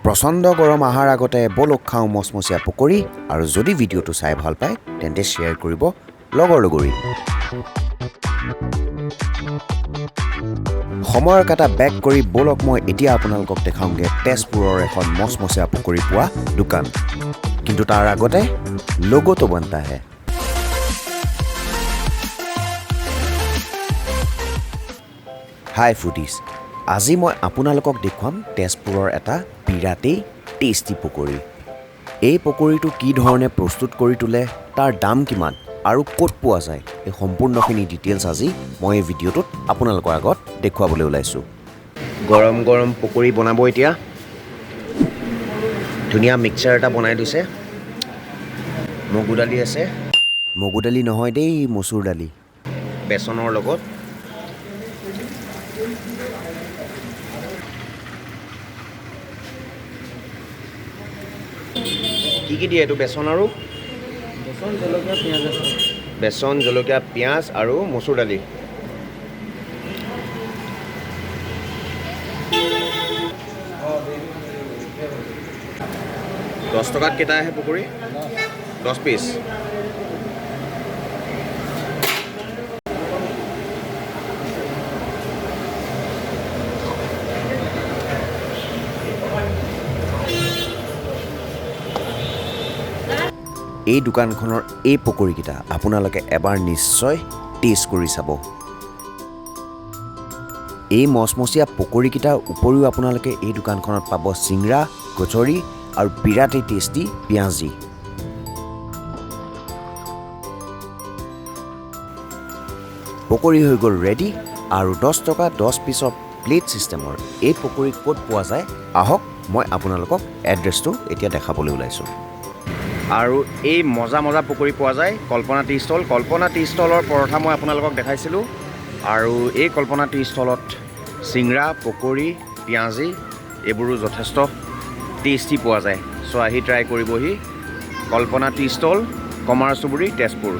প্ৰচণ্ড গৰম অহাৰ আগতে ব'লক খাওঁ মচমচীয়া পকৰি। আৰু যদি ভিডিঅ'টো চাই ভাল পায়, তেন্তে শ্বেয়াৰ কৰিব লগৰ লগৰী। সময়ৰ কাটা বেক কৰি ব'লক, মই এতিয়া আপোনালোকক দেখাওঁগৈ তেজপুৰৰ এখন মচমচীয়া পকৰি পোৱা দোকান। কিন্তু তাৰ আগতে लोगो तो बनता है। হাই ফুডিজ, আজি মই আপোনালোকক দেখুৱাম তেজপুৰৰ এটা বিৰাটেই টেষ্টি পকৰি। এই পকৰিটো কি ধৰণে প্ৰস্তুত কৰি তোলে, তাৰ দাম কিমান আৰু ক'ত পোৱা যায়, এই সম্পূৰ্ণখিনি ডিটেইলছ আজি মই এই ভিডিঅ'টোত আপোনালোকৰ আগত দেখুৱাবলৈ ওলাইছোঁ। গৰম গৰম পকৰি বনাব এতিয়া। ধুনীয়া মিক্সাৰ এটা বনাই দিছে। মগু দালি আছে, মগু দালি নহয় দেই, মচুৰ দালি, বেচনৰ লগত। কি কি দিয়ে এইটো? বেচন আৰু বেচন, জলকীয়া, পিঁয়াজ আছে। বেচন, জলকীয়া, পিঁয়াজ আৰু মচুৰ দালি। 10 টকাত কেইটা আহে পকৰি? 10 পিচ। এই দোকানখনৰ এই পকৰিকেইটা আপোনালোকে এবাৰ নিশ্চয় টেষ্ট কৰি চাব। এই মচমচীয়া পকৰিকেইটাৰ উপৰিও আপোনালোকে এই দোকানখনত পাব চিংৰা, কচৰি আৰু বিৰাটেই টেষ্টি পিঁয়াজি। পকৰি হৈ গ'ল ৰেডি। আৰু 10 টকা 10 পিচৰ প্লেট ছিষ্টেমৰ এই পকৰি ক'ত পোৱা যায়, আহক মই আপোনালোকক এড্ৰেছটো এতিয়া দেখাবলৈ ওলাইছোঁ। আৰু এই মজা মজা পকৰি পোৱা যায় কল্পনা টি ষ্টল। কল্পনা টি ষ্টলৰ পৰঠা মই আপোনালোকক দেখাইছিলোঁ। আৰু এই কল্পনা টি ষ্টলত চিংৰা, পকৰি, পিঁয়াজি এইবোৰো যথেষ্ট টেষ্টি পোৱা যায়। চ' আহি ট্ৰাই কৰিবহি। কল্পনা টি ষ্টল, কমাৰ চুবুৰী, তেজপুৰ।